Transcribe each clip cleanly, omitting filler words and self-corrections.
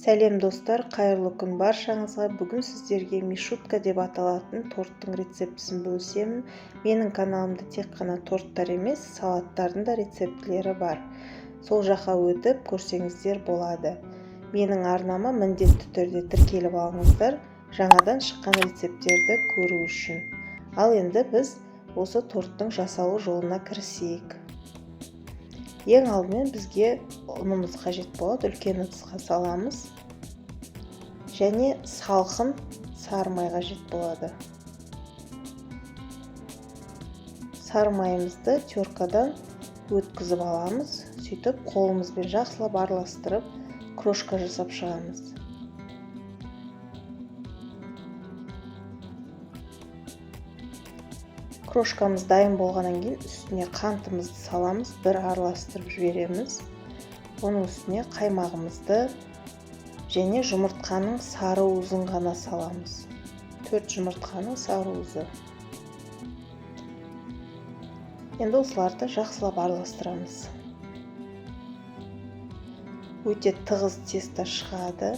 Сәлем достар, қайырлы күн баршаңызға. Бүгін сіздерге мишутка деп аталатын торттың рецептісін бөлісемін. Менің каналымда тек қана торттар емес, салаттардың да рецептілері бар. Сол жаққа өтіп көрсеңіздер болады. Менің арнама міндетті түрде тіркеліп алыңыздар, жаңадан шыққан рецепттерді көру үшін. Ал енді біз осы торттың жасалу жолына кірісейік. Ең алдымен бізге ұнымыз қажет болады. Үлкен ыдысқа саламыз. Және салқын сары май қажет болады. Сары майымызды теркадан өткізіп аламыз. Сөйтіп қолымызбен жақсылап араластырып, крошка жасап шығамыз. Крошкамыз дайын болғаннан кейін үстіне қантымызды саламыз, бір араластырып жібереміз. Оның үстіне қаймағымызды және жұмыртқаның сары уызын ғана саламыз. 4 жұмыртқаның сары уызы. Енді осыларды жақсылап араластырамыз. Өте тығыз тесто шығады.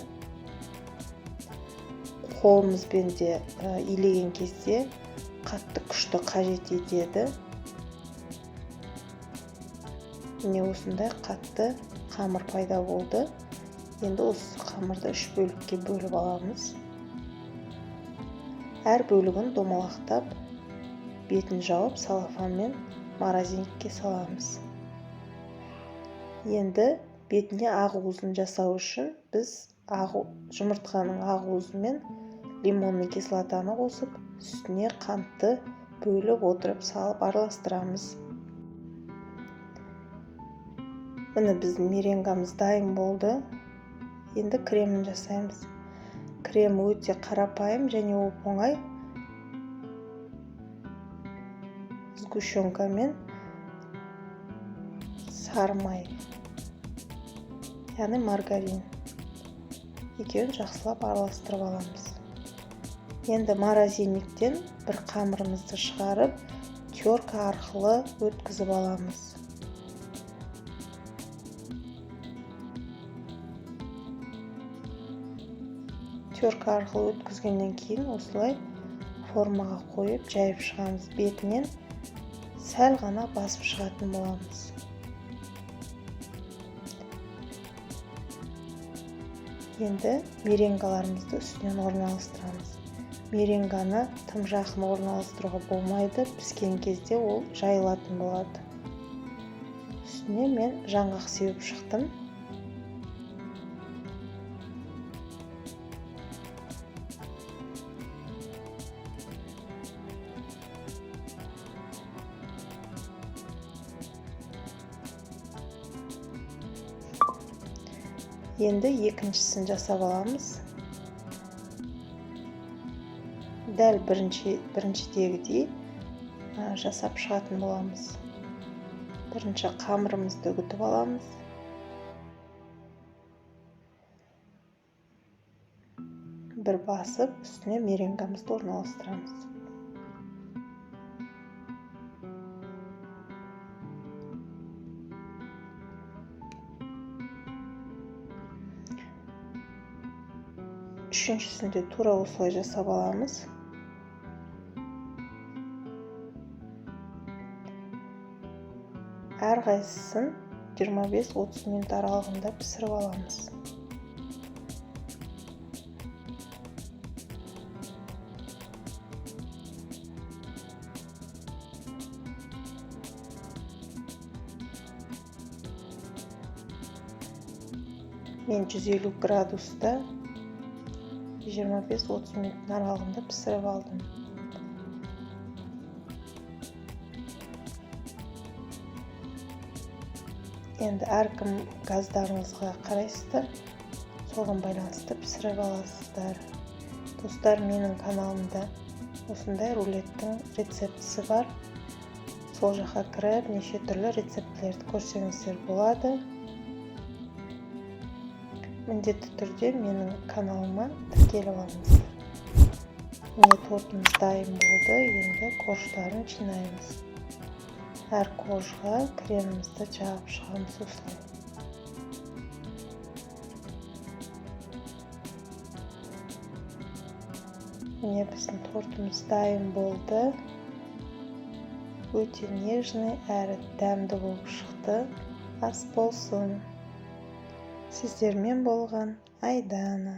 Қолымызбен де илеген кезде қатты күшті қажет етеді. Міне осындай қатты қамыр пайда болды. Енді осы қамырды 3 бөлікке бөліп аламыз. Әр бөлігін домалақтап, бетін жауып, салафанмен морозильникке саламыз. Енді бетіне ақ уызын жасау үшін біз жұмыртқаның ақ уызы мен лимонный кислотаны қосып, үстіне қантты бөліп отырып салып араластырамыз. Міне біздің меренгамыз дайын болды. Енді кремін жасаймыз. Крем өте қарапайым және оп-оңай. Сгущенка мен сары май, яғни маргарин, екеуін жақсылап араластырып аламыз. Енді морозильниктен бір қамырымызды шығарып, терка арқылы өткізіп аламыз. Терка арқылы өткізгеннен кейін осылай формаға қойып жайып шығамыз. Бетінен сәл ғана басып шығатын боламыз. Енді меренгаларымызды үстінен орналастырамыз. Меренганы тым жақын орналастыруға болмайды, піскен кезде ол жайылатын болады. Үстіне мен жаңғақ сеуіп шықтым. Енді екіншісін жасап аламыз. Дәл біріншідегідей жасап шығатын боламыз. Бірінші қамырымызды үгітіп аламыз. Бір басып, үстіне меренгамызды орналастырамыз. Үшіншісін де тура осылай жасап аламыз. Әрқайсысын 25-30 минут аралығында пісіріп аламыз. Мен 150 градуста 25-30 минуттың аралығында пісіріп алдым. Енді әркім газдарыңызға қарайсыздар, соған байланысты пісіріп аласыздар. Достар, менің каналымда осындай рулеттің рецептісі бар. Сол жаққа кіріп, неше түрлі рецептілерді көрсеңіздер болады. Міндетті түрде менің каналыма тіркеліп алыңыздар. Міне тортымыз дайын болды. Енді корждарын жинаймыз. Әр коржға кремімізді жағып шығамыз осылай. Міне, біздің тортымыз дайын болды. Өте нежный әрі дәмді болып шықты. Ас болсын! Сіздермен болған Айдана.